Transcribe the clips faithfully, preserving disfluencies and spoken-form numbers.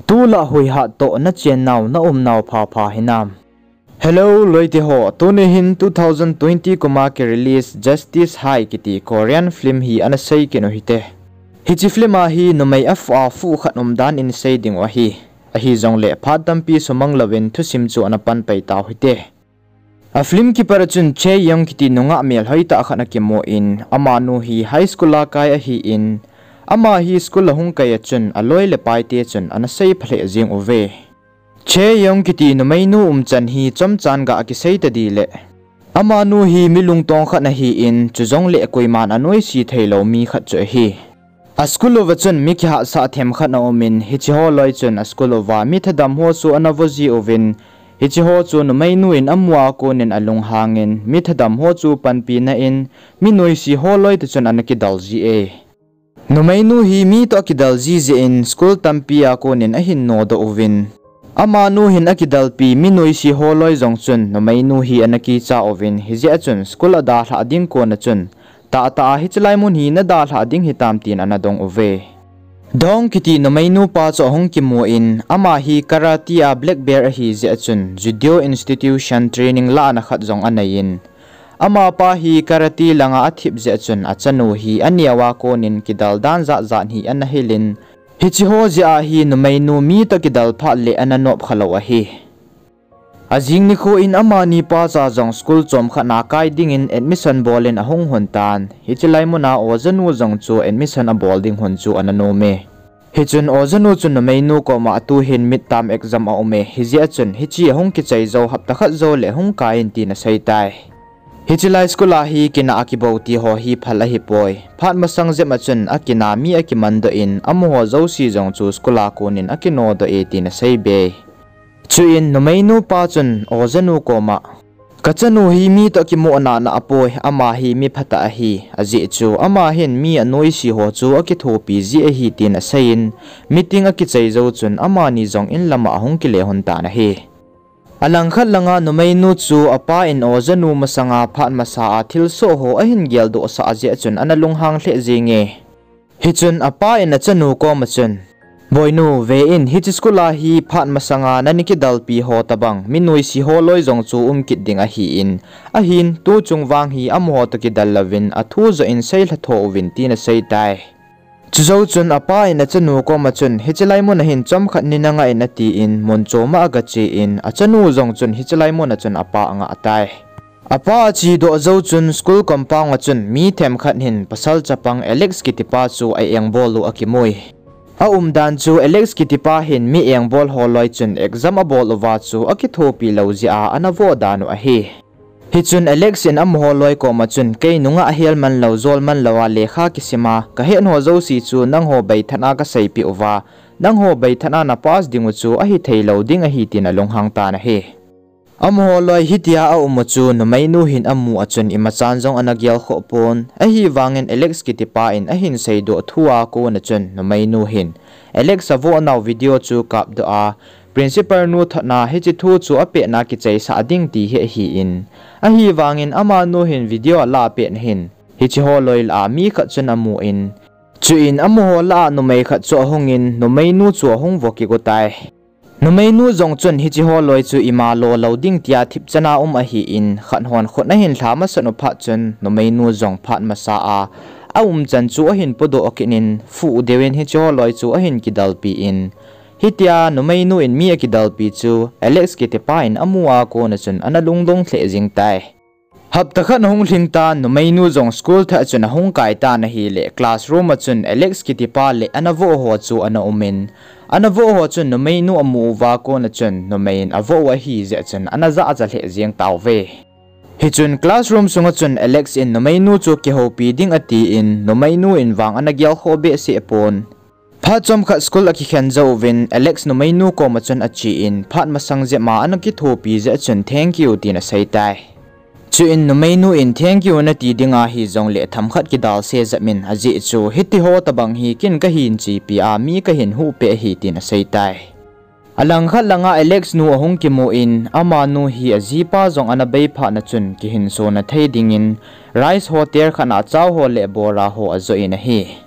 Tulai huihat toh nachennau naumnau phapha hinam? Hello loite ho, tuni hin two thousand twenty kuma ki release Justice Hai kiti Korean film hi ana sei kit u hite. Hiche film a hi numei afuh a fuh khat umdan in sei ding u ahi. Ahijongle phat tampi sumang louvin thusim chu ana panpai tau hite. A film kipat a chun Chae Young kiti nungah melhoi tah khat ana kimu in, amanu hi high school a kai ahin, ama hi school ahung kai a chun aloi le paite chun ana seipha lheh jeng uve. Chae Young kiti numeinu umchan hi chomchan gah kisei tadih le, amanu hi mi lungtong khat ana hin, chujongle koiman anoise theilou mi khat chu ahi. A school uva chun mi kihatsah themkhat ana umin, hicheho loi chun a school uva mi thadam ho chu ana vo jiuvin, hicheho chu numeinu in amu a konin alunghangin, mi thadam ho chu panpina in, mi noise ho loi toh chun ana kidel ji e. Numeinu hi mi toh akidel ji jeh in school tampi a konin ahin nodoh uvin, amanu hin akidelpi mi noise ho loi jong chun numeinu hi ana kicha uvin, hijeh a chun school adalhah ding kona chun, tahtah a hichelai mun hi nadalhah ding hitam tin ana dong uve. Dong kiti numeinu pa chu ahung kimu in, ama hi karate a black belt ahi jeh a chun judo institution training lahna khat jong anei in, amapa hi karate langa athip jeh a chun achanu hi aneo a konin kidel dan jatjat hi ana hilin, hicheho jeh a hi numeinu mi toh kidel phat le ana nop khalou ahi. Ajing nikho in amani pacha jong school chomkhat na kai dingin admission bolin ahung lhun tan, hichelai muna ojanu jong chu admission abol ding lhun chu ana nome. Hichun ojanu chun numeinu koma tuhin midterm exam aume, hijeh a chun hiche ahung kichai jou hapta khat jou le hung kai in tin asei tai. Hichelai school a hi kinah a kibou ti ho hi phal ahipoi. Phat masang jep a chun akinah mi akimandoh in, amaho jouse jong chu school a konin akinodoh e tin aseibe. Chuin numeinu pa chun ojanu koma, kachanu hi mi toh kimoh nana apoi, ama hi mi phatah ahi, ajeh chu ama hin mi anoise ho chu akithopi ji ahi tin aseiyin, meeting akichai jou chun amani jong in lama ahung kile lhon tan ahi. Alangkhat langa numeinu chu apa in ojanu masanga phat masa a thilsoh ho ahin geldohsah jeh a chun ana lunghang lheh jenge. Hichun apa in achanu koma chun, boinu, vein, hiche school a hi phat masanga nana kidelpi ho tobang mi noise ho loi jong chu um kit ding ahin, ahin tuchung vang hi amaho toh kidel louvin athu joh in seilha tho uvin tin asei tai. Chujou chun apa in achanu koma chun, hichelai muna hin chomkhat ni nangah in atin, mun choma agache in, achanu jong chun hichelai muna chun apa angah tai. Apa achedoh jou chun school compound a chun mi themkhat hin pasal chapang Alex kitipa chu a-engbol u akimui. Aumdan chu Alex kitipa hin mi engbol ho loi chun exam abol uva chu akithopi lou jeh a ana voh dan u ahi. Hichun Alex in amaho loi koma chun, kei nungah hel manlou, jol manlou a lekha kisima kahet ho jouse chu nangho beithat a kaseipeh uva, nangho beithat a na pass ding u chu ahitheilou ding ahi tin alunghang tan ahi. Amaho loi hitia aum u chu numeinu hin amu a chun imachan jong ana gelkhoh pon, ahivangin Alex kitipa in ahin seidoh thu a kona chun numeinu hin Alex avohnau video chu kapdoh a, principal nu thotna hiche thu chu apetna kichaisah ding ti hi ahin, ahivangin amanu hin video alah pet hin hicheho loi lah a mi khat chun amun, chuin amaho lah a numei khat chu ahungin numeinu chu ahung vo kigo tai. Numeinu jong chun hicheho loi chu ima lo lou ding tia thipchan a um ahin, khat hon khut ahin lha masat u phat chun numeinu jong phat masa a aumchan chu ahin podoh kit in, fuh deuvin hicheho loi chu ahin kidelpi in, hitia numeinu in mi akidelpi chu Alex kitipa in amu a kona chun ana lungdong lheh jing tai. Hapta khat ahung lhing tan, numeinu jong school thah chun ahung kai tan ahile, classroom a chun Alex kitipa le ana voh ho chu ana umin, ana voh ho chun numeinu amu uva kona chun numei in avoh u ahi jeh chun ana jahcha lheh jeng tauve. Hichun classroom sunga chun Alex in numeinu chu kihoupi ding atin, numeinu in vang ana gelkhoh behseh pon. Phat chomkhat school akikhen jouvin, Alex numeinu koma chun achen, phat masang jep ma ana kithopi jeh chun thank you tin asei tai. Chuin numeinu in thank you nati dinga hijongle themkhat kidalse jep in, ajeh chu hitiho tobang hi ken kahin chepi a mi kahin huhpeh ahi tin asei tai. Alangkhat langa Alex nu ahung kimun, amanu hi ajipa jong ana bei phat na chun kihinsona thei dingin Rice Hotel khat a chow ho le bora ho ajoh in ahi.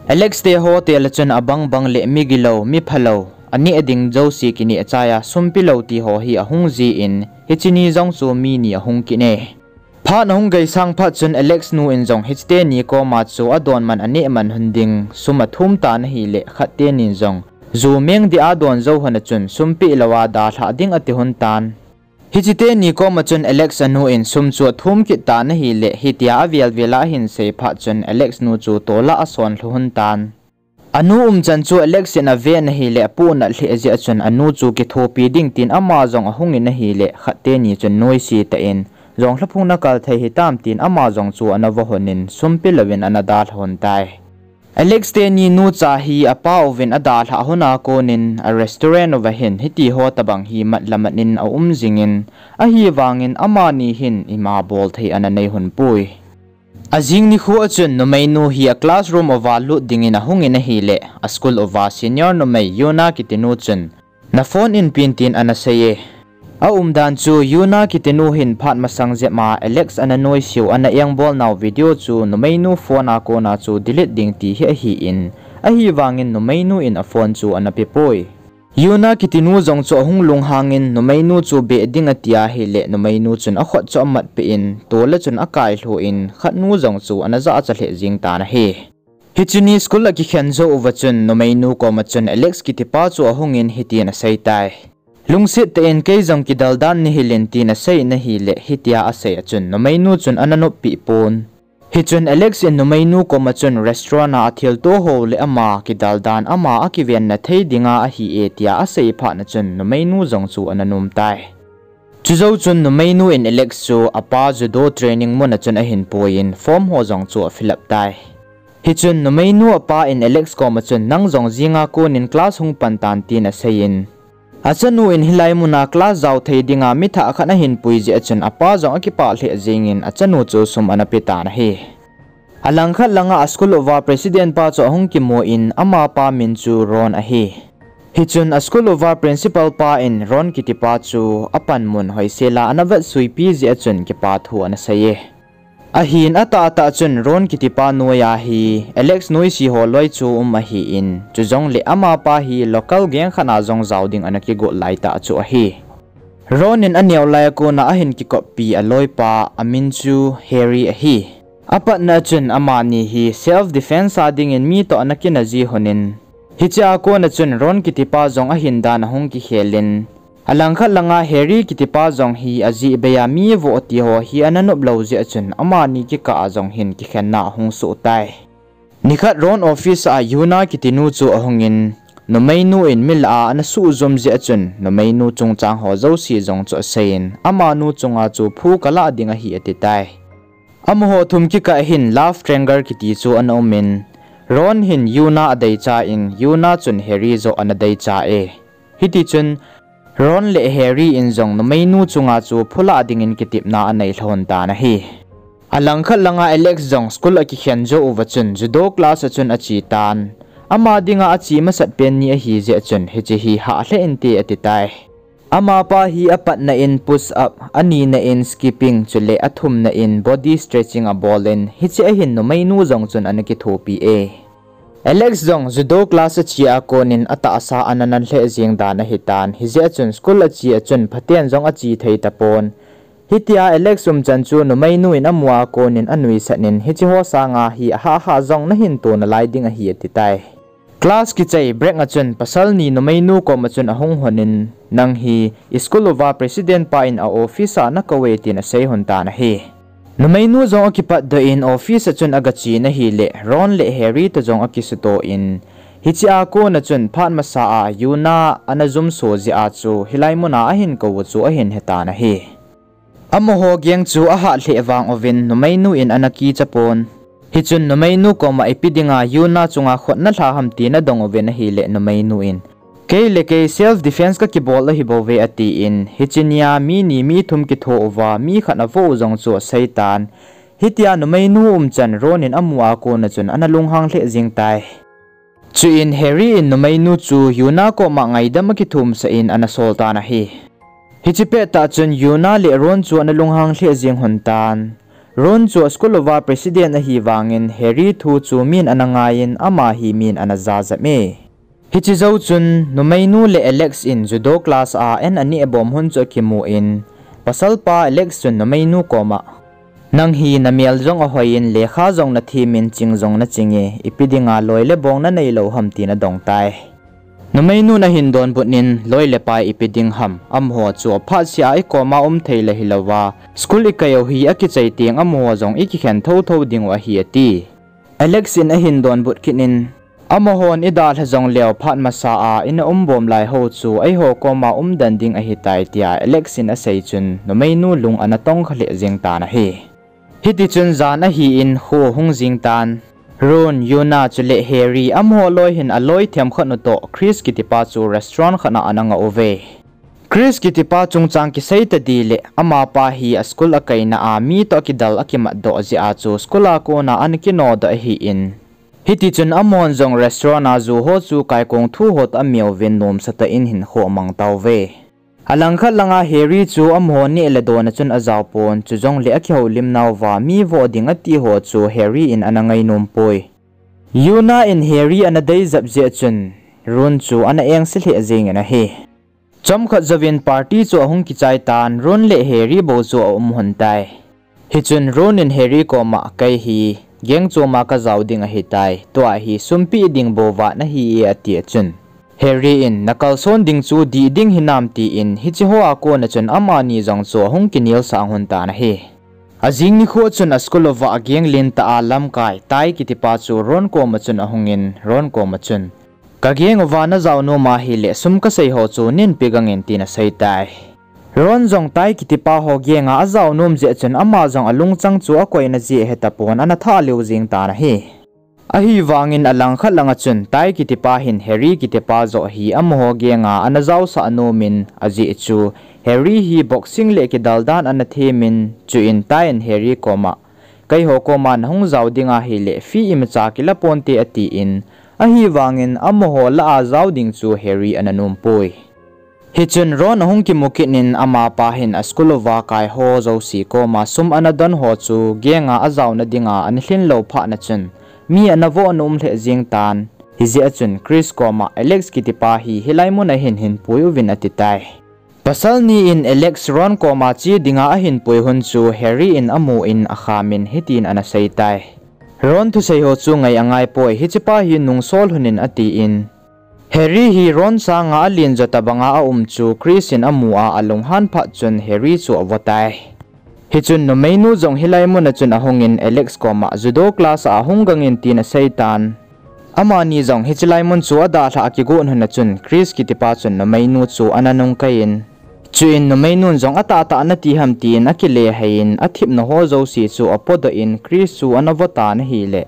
Alex te hotel a chun abang bang le migilou, miphalou, aneh ding jouse kineh chai a sum pelou ti ho hi ahung jin, hiche ni jong chu mi ni ahung kit e. Phat ahung geisang phat chun Alex nu in jong hiche teni koma chu adon man aneh man lhon ding sum athum tan ahile, khat tenin jong ju meng dia adon jou lhon a chun sum peh lou a dalhah ding ati lhon tan. Hiche teni koma chun Alex anu in sum chu athum kit tan ahile, hitia avel vel a ahin sei phat chun Alex nu chu tol a ason lhu lhon tan. Anu umchan chu Alex in ave in ahile, apohnat lheh jeh a chun anu chu kithopi ding tin ama jong ahung in ahile, khat teni chun noise tah in, jong lhaphung nakal thei hitam tin ama jong chu ana vo lhon in sum pelouvin ana dalha lhon tai. Alex teni nucha hi apa uvin adalhah lhon a konin a restaurant uva hin hiti ho tobang hi mat le mat in aum jingin, ahivangin amani hin ima bol thei ana nei lhon poi. Ajing nikho a chun numeinu hi a classroom uva lut dingin ahung in ahile, a school uva senior numei Yuna kitinu chun, na phone in pin tin ana sei e. Aumdan chu Yuna kitinu hin phat masang jep ma Alex ana noise u ana engbol nau video chu numeinu phone a kona chu delete ding ti hi ahin, ahivangin numeinu in a phone chu ana pe poi. Yuna kitinu jong chu ahung lunghangin numeinu chu beh ding ati ahile, numeinu chun akhut chu amat peh in, tol a chun akai lhu in, khatnu jong chu ana jahcha lheh jeng tan ahi. Hiche ni school akikhen jou uva chun numeinu koma chun Alex kitipa chu ahungin hitin asei tai. Lungset tah in kei jong kidaldan nahil in tin asei in ahile, hitia asei a chun numeinu chun ana noppeh pon. Hichun Alex in numeinu koma chun restaurant a athilto ho le ama kidaldan ama akivenna thei dinga ahi e tia asei phat na chun numeinu jong chu ana nom tai. Chujou chun numeinu in Alex chu apa judo training mun a chun ahin puiyin form ho jong chu a fill up tai. Hichun numeinu apa in Alex koma chun nang jong jinga konin class hung pan tan tin aseiyin, achanu in hilai muna class jao thei dinga mi thah khat ahin pui jeh a chun apa jong akipah lheh jengin achanu chu sum ana pe tan ahi. Alangkhat langa a school uva president pa chu ahung kimu in amapa min chu Ron ahi. Hichun a school uva principal pa in Ron kitipa chu apanmun hoisela ana vetsuipi jeh a chun kipa thu ana sei e. Ahin atahtah chun Ron kitipa noiya hi Alex noise ho loi chu um ahin, chujongle amapa hi local gang khat a jong jao ding ana kigot laitah chu ahi. Ron in aneo laiya kona ahin kikoppi aloipa amin chu Harry ahi. Apatna chun amani hi self defence a dingin mi toh ana kina ji lhonin, hichea kona chun Ron kitipa jong ahin dan ahung kikhelin, alangkhat langa Harry kitipa jong hi ajeh beiya mi voh ti ho hi ana noplou jeh a chun amani kikah a jong hin kikhenna ahung soh tai. Nikhat Ron office a Yuna kitinu chu ahungin, numeinu in mi lah a ana suhjom jeh a chun numeinu chungchang ho jouse jong chu aseiyin, amanu chunga chu phu kalah ding ahi atitai. Amaho thum kikah hin love triangle kiti chu ana umin, Ron hin Yuna adeicha in Yuna chun Harry joh ana deicha e. Hitichun Ron le Harry in jong numeinu chunga chu phu lah dingin kitepna anei lhon tan ahi. Alangkhat langa Alex jong school akikhen jou uva chun judo class a chun ache tan. Ama dinga ache masat pen ni ahi jeh a chun hiche hi hah lheh inte atitai. Amapa hi apatna in push up, anina in skipping chule athumna in body stretching abolin, hiche ahin numeinu jong chun ana kithopi e. Alex jong judo class ache a konin atahsa ana nan lheh jeng dan ahitan, hijeh a chun school ache a chun phaten jong ache thei tapon. Hitia Alex umchan chu numeinu in amu a konin anuisat in, hiche ho sanga hi ahahsa jong nahin to nalai ding ahi atitai. Class kichai break a chun pasal ni numeinu koma chun ahung lhonin, nang hi school uva president pa in a office a nakou e tin asei lhon tan ahi. Numeinu jong akipatdoh in office a chun agache in ahile, Ron le Harry toh jong akisuto in, hichea kona chun phat masa a Yuna ana jumso jeh a chu hilai muna ahin kou u chu ahin hetan ahi. Amaho gang chu ahat lheh vang uvin numeinu in ana kicha pon. Hichun numeinu koma ipi dinga Yuna chunga khut nalha ham ti nadong uvin ahile numeinu in, kei le kei self defence kakibol ahibouve atin, hiche nia mi ni mi thum kitho uva mi khat avoh u jong chu aseitan. Hitia numeinu umchan Ron in amu a kona chun ana lunghang lheh jeng tai. Chuin Harry in numeinu chu Yuna koma ngaidam akithumsah in ana sol tan ahi. Hiche pettah chun Yuna le Ron chu ana lunghang lheh jeng lhon tan. Ron chu a school uva president ahi vangin Harry thu chu min ana ngaiyin ama hi min ana jajam e. Hiche jou chun numeinu le Alex in judo class a an aneh bom hun chu akimun, pasalpa Alex chun numeinu koma, nang hi namel jong ahoi in, lekha jong nathem in, ching jong naching e, ipi dinga loi le bong nanei lou ham, tin adong tai. Numeinun ahin donbut in, loi le pai ipi ding ham, amaho chu aphat sea ikoma um thei le hilouva, school ikai u hi akichai teng amaho jong ikikhen thotho diu ahi, ati. Alex in ahin donbut kit in, amahon idalha jong leu phat masa a ina um bom lai ho chu eiho koma umden ding ahitai, tia Alex in asei chun numeinu lung ana tongkha lheh jeng tan ahi. Hitichun jan ahin kho hung jeng tan. Ron, Yuna chule Harry amaho loi hin aloi themkhat u toh Chris kitipa chu restaurant khat a ana ngah uve. Chris kitipa chungchang kisei tadih le amapa hi a school akaina a mi toh akidel akimatdoh jeh a chu school a kona ana kinodoh ahin, hitichun amahon jong restaurant a ju ho chu kaikong thu ho toh ameuvin nomsa tah in hinkho amang tauve. Alangkhat langa Harry chu amaho neh le don a chun ajaopon, chujongle akihoulim nauva mi voh ding ati ho chu Harry in ana ngainom poi. Yuna in Harry ana deijep jeh chun Ron chu ana engse lheh jengin ahi. Chomkhat jouvin party chu ahung kichai tan, Ron le Harry bou chu aum lhon tai. Hichun Ron in Harry koma, kei hi gang choma kajao ding ahitai, tua hi sum peh ding bouva nahi e, atia chun Harry in, nakalson ding chu dih ding hinam, tin hiche hoa kona chun amani jong chu ahung kinelsang lhon tan ahi. Ajing nikho chun a school uva gang lentah a lamkai Tai kitipa chu Ron koma chun ahungin, Ron koma chun, ka gang uva najao nom ahile sum kasei ho chu neipe gangin, tin asei tai. Ron jong Tai kitipa ho gang a ajao nom jeh chun ama jong alungchang chu akoina jeh hetapon ana thah lheh jeng tan ahi. Ahivangin alangkhat langa chun Tai kitipa hin Harry kitipa joh hi amaho gang a ana jaosah nomin, ajeh chu Harry hi boxing le kidal dan ana themin, chuin Tai in Harry koma, keiho koma nahung jao ding ahile fee imacha kila ponte, atin, ahivangin amaho lah a jao ding chu Harry ana nompoi. Hichun Ron ahung kimu kit in amapa hin a school uva kai ho jouse koma sum ana don ho chu gang a ajaona dinga ana lhin lou phat na chun mi ana voh nom lheh jeng tan. Hijeh a chun Chris koma Alex kitipa hi hilai mun a hin hinpui uvin ati tai. Pasal ni in Alex Ron koma che dinga ahinpui lhon chu Harry in amun akhamin hitin ana sei tai. Ron thusei ho chu ngai angai poi, hichepa hi nungsol lhonin atin. Harry hi Ron sanga alen jo tabanga aum chu Chris in amu a alunghan phat chun Harry chu avo tai. Hichun numeinu jong hilai mun a chun ahungin Alex koma judo class a hung gangin tin asei tan. Amani jong hichelai mun chu adalhah akigot lhon a chun Chris kitipa chun numeinu chu ana nungkai in, chuin numeinun jong atahtah nati ham tin akile haiin athipna ho jouse chu apodoh in Chris chu ana vo tan ahile,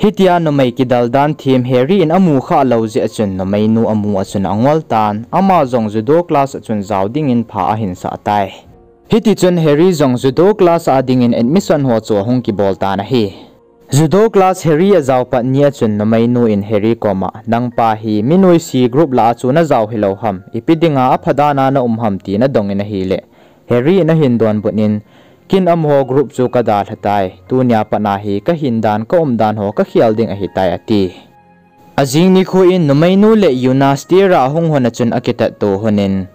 hitia numei kidal dan them Harry in amu khah lou jeh a chun numeinu amu a chun angol tan, ama jong judo class a chun jao dingin pha ahin sah tai. Hitichun Harry jong judo class a dingin admission ho chu ahung kibol tan ahi. Judo class Harry ajao pat ni a chun numeinu in Harry koma, nangpa hi mi noise group lah a chu najao hilou ham, ipi dinga apha dan a naum ham, tin adongin ahile, Harry in ahin donbut in, ken amaho group chu kadalha tai, tunia pat a hi kahin dan kaum dan ho kakhel ding ahitai, ati. Ajing nikho in numeinu le Yuna stair a ahung lhon a chun akitat to lhonin,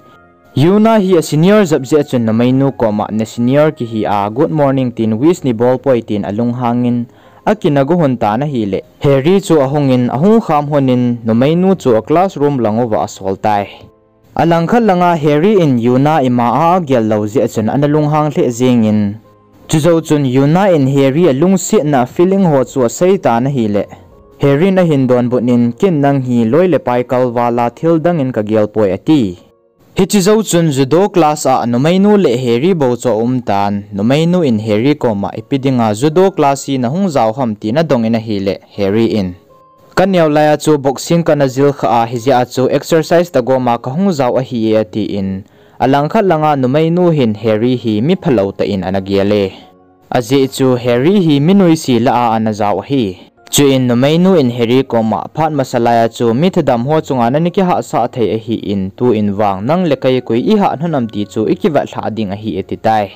Yuna hi a senior jep jeh a chun numeinu koma na senior kihi a good morning tin wish nibol poi tin alunghangin akina go lhon tan ahile, Harry chu ahungin ahung kham lhonin numeinu chu a classroom lang uva asol tai. Alangkhat langa Harry in Yuna ima a agel lou jeh a chun ana lunghang lheh jengin, chujou chun Yuna in Harry alungsetna feeling ho chu asei tan ahile, Harry in ahin donbut in, ken nang hi loi le pai kalval a thil dangin kagel poi, ati. Hiche jou chun judo class a numeinu le Harry bou chu aum tan, numeinu in Harry koma ipi dinga judo class hi nahung jao ham tin adongin ahile, Harry in, kaneo lai a chu boxing kana jil khah a, hijeh a chu exercise tagom a kahung jao ahi e, atin, alangkhat langa numeinu hin Harry hi mi phalou tah in ana gel e. Ajeh chu Harry hi mi noise lah a ana jao ahi. Chuin numeinu in Harry koma phat masa lai a chu mi thadam ho chunga nana kihahsah thei ahin, tuin vang nang le kei koi ihah lhon am ti chu ikivet lhah ding ahi, ati tai.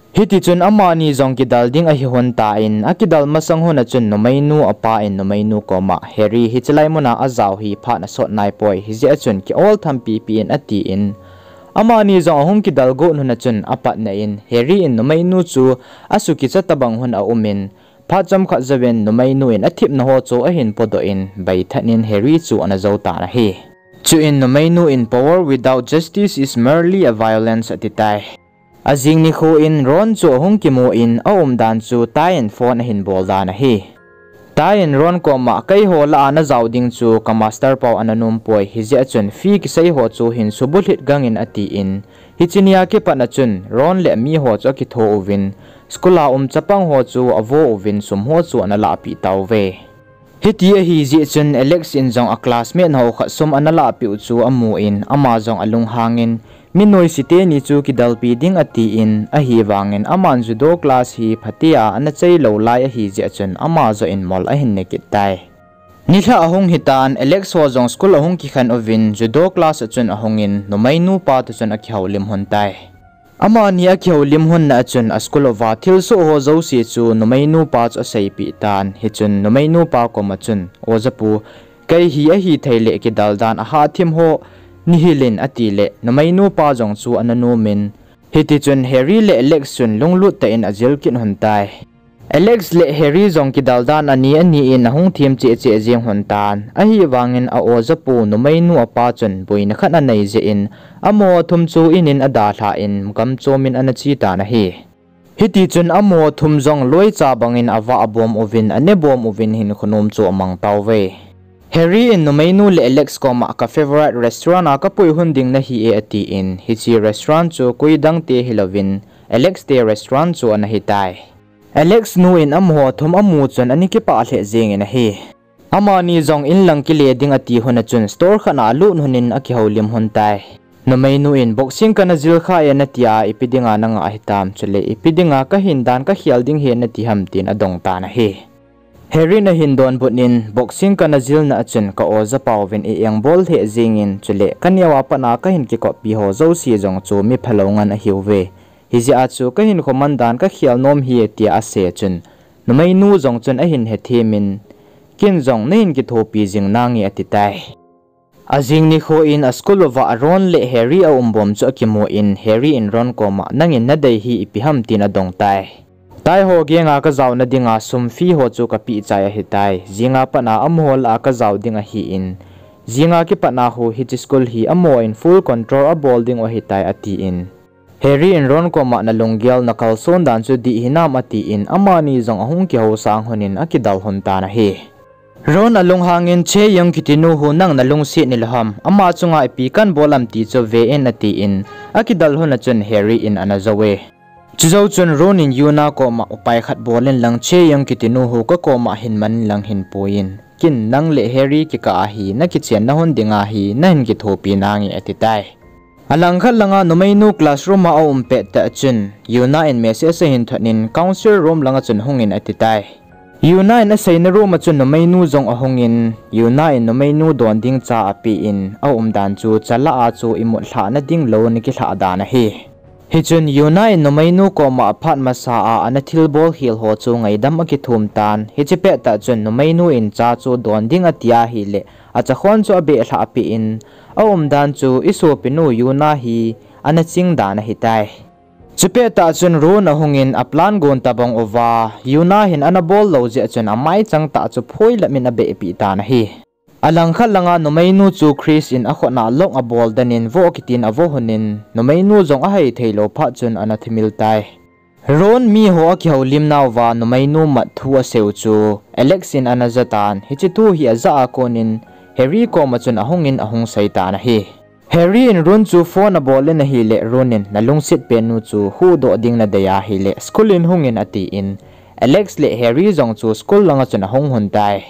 Hitichun amani jong kidal ding ahi hon tan, akidal masang hon a chun numeinu apa in numeinu koma, Harry, hiche lai muna ajao hi phat asot naipoi, hijeh a chun kiol thampi pi in atin, amani jong ahung kidal got hon a chun apatna in Harry in numeinu chu asukicha tabang hon aumin, phat chomkhat jouvin numeinu in athipna ho chu ahin podoh in, beithat in Harry chu ana jou tan ahi. Chuin numeinu in, Power without justice is merely a violence, ati tai. Ajing nikho in Ron chu ahung kimu in aumdan chu Tai in phone ahin bol dan ahi. Tai in Ron koma, Keiho lah a najao ding chu ka master pau ana nompoi, hijeh a chun fee kisei ho chu hin subulhit gang in, atin, hiche nia kipat a chun Ron le amiho chu akitho uvin, school a um chapang ho chu avo uvin sum ho chu ana lahpeh tauve. Hiti ahijeh chun Alex in jong a classmate ho khat sum ana lahpeh u chu amun, ama jong alunghangin, Mi noise teni chu kidalpi ding, atin, ahivangin aman judo class hi phatea ana chei lou lai ahijeh chun ama joh in mol ahin ne kit tai. Nilhah ahung hitan, Alex ho jong school ahung kikhen uvin, judo class a chun ahungin, numeinu pa toh chun akihoulim hon tai. Amani akihoulim hon na a chun a school uva thilsoh ho jouse chu numeinu pa chu aseipeh tan, hichun numeinu pa koma chun, Oja pu, kei hi ahithei leh kidal dan ahahthim ho nahil in, atile, numeinu pa jong chu ana nomin, hitichun Harry le Alex chun lunglut tah in ajil kit hon tai. Alex le Harry jong kidal dan ani ani in ahung them cheh cheh jeng hon tan, ahivangin a oja pu numeinu apa chun boina khat anei jeh in, amaho thum chu in in adalhah in, gamchom in ana che tan ahi. Hitichun amaho thum jong loicha bangin avah bom uvin, ane bom uvin, hinkho nom chu amang tauve. Harry in numeinu le Alex koma, Ka favourite restaurant a kapui hon ding nahi e, atin, hiche restaurant chu koi dangte hilouvin, Alex te restaurant chu ana hitai. Alex nu in amaho thum amu chun ana kipah lheh jengin ahi. Amani jong in lang kile ding ati hon a chun store khat a alut hon in akihoulim hon tai. Numeinu in, Boxing kana jil kha e natia, ipi dinga nangah hitam, chule ipi dinga kahin dan kakhel ding hi nati ham, tin adong tan ahi. Harry in ahin donbut in, Boxing kana jilna a chun ka oja pauvin i-engbol lheh jengin, chule kaneo a pat a kahin kikoppi ho jouse jong chu mi phalou ngen ahiuve. Hijeh a chu kahinkho man dan kakhel nom hi, tia asei a chun, numeinu jong chun ahin hethem in, Ken jong nahin kithopi jing nange, ati tai. Ajing nikho in a school uva Ron le Harry aum bom chu akimu in, Harry in Ron koma, Nangin nadei hi ipi ham, tin adong tai. Taiho gang a kajaona dinga sum fee ho chu kapeh chai ahitai. Jinga pat a amaho lah a kajao ding ahin, jinga kipat a hu hiche school hi amahon full control abol dingu ahitai, atin, Harry in Ron koma, Nalunggel nakalson dan chu dih hinam, atin, amani jong ahung kihousang hon in akidal hon tan ahi. Ron alunghang in, Chae Young kitinu hu nang nalungset nalou ham, ama chunga ipi kahin bol am ti chu ve in, atin, akidal hon a chun Harry in ana jou e. Chujou chun Ron in Yuna koma, Upai khat bol in lang, Chae Young kitinu hu kakoma hin man in lang hinpui in. Ken nang le Harry kikah a hi nakichenna hon dinga hi nahin kithopi nange, ati tai. Alangkhat langa numeinu classroom a aum pettah chun, Yuna in message ahin thot in council room langa chun hungin ati tai. Yuna in aseina room a chun numeinu jong ahungin, Yuna in numeinu don ding cha apen, aumdan chu chalah a chu imut lhahna ding lou ana kilhah dan ahi. Hichun Yuna in numeinu koma phat masa a ana thilbol khel ho chu ngaidam akithum tan, hiche pettah chun numeinu in cha chu don ding ati ahile, achakhon chu abeh lhah peh in, aumdan chu isopinu Yuna hi ana ching dan ahitai. Chupettah chun Ron ahungin aplan gon tabang uva, Yuna hin ana bol lou jeh chun amaichang tah chu phoilam in abehpeh tan ahi. Alangkhat langa numeinu chu Chris in akhut a lock abol den in vo kitin avo hon in, numeinu jong ahei theilou phat chun ana thimil tai. Ron miho akihoulimnauva numeinu mat thu aseiu chu Alex in ana jatan, hiche thu hi ajah a konin Harry koma chun ahungin ahung sei tan ahi. Harry in Ron chu phone abol in ahile, Ron in, Nalungset pennu chu huhdoh ding nadei ahile school in hungin, atin, Alex le Harry jong chu school langa chun ahung hon tai.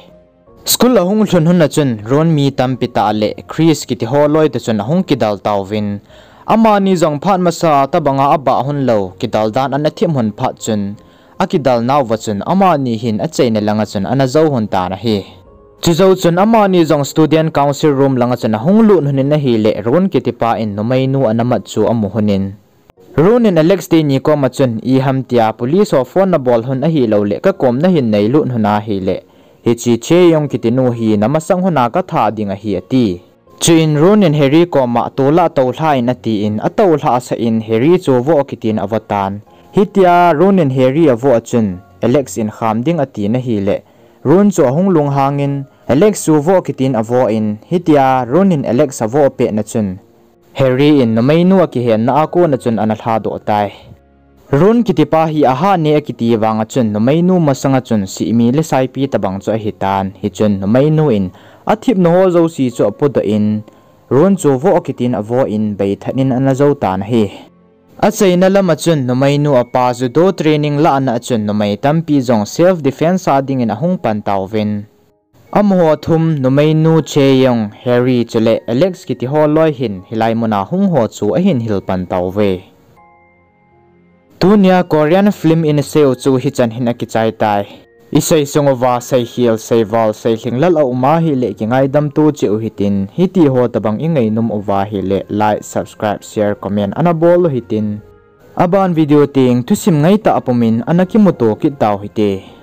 School ahung lhun hon a chun Ron mi tampi tah le Chris kiti ho loi toh chun ahung kidal tauvin, amani jong phat masa tabanga abah hon lou, kidal dan ana thim hon phat chun, akidalnauva chun amani hin acheina langa chun ana jou hon tan ahi. Chujou chun amani jong student council room langa chun ahung lut hon in ahile, Ron kitipa in numeinu ana mat chu amu hon in, Roon in Alex teni koma chun, iham tia police ho phone nabol lhon ahilouleh kakom nahin neilut lhon ahileh, hiche Chae Young kiti nu hi namasang lhona katha ding ahi ati. Chuin Roon in Harry koma tolah toulha in atin, atoulhah sah in Harry chu voh kitin avoh tan. Hitia Roon in Harry avoh a chun, Alex in kham ding atin ahileh, Roon chu ahung lunghangin, Alex chu voh kitin avoh in, hitia Roon in Alex avoh petna chun, Harry in numeinu akihenna a kona chun ana lhadoh tai. Roon kitipa hi ahat ne akiti vanga chun numeinu masanga chun sihmi le saipi tobang chu ahitan, hichun numeinu in athipna ho jouse chu apodoh in, Roon chu voh kitin avoh in beithat in ana jou tan ahi. Achaina lama chun numeinu apa judo training lahna a chun numei tampi jong self defense a dingin ahung pan tauvin. Amaho thum numeinu Chae Young, Harry chule Alex kiti ho loi hin hilai muna hung ho chu ahin hil pan tauve. Tunia Korean film in iseiu chu hichan hin akichai tai. Isei sung uva seikhel, seival, seilhinglel aum ahileh kingaidam to cheh u hitin, hitiho tobang ingainom uva ahileh like, subscribe, share, comment ana bol u hitin. Aban video teng thusim ngaitah apumin ana kimuto kit tau hite.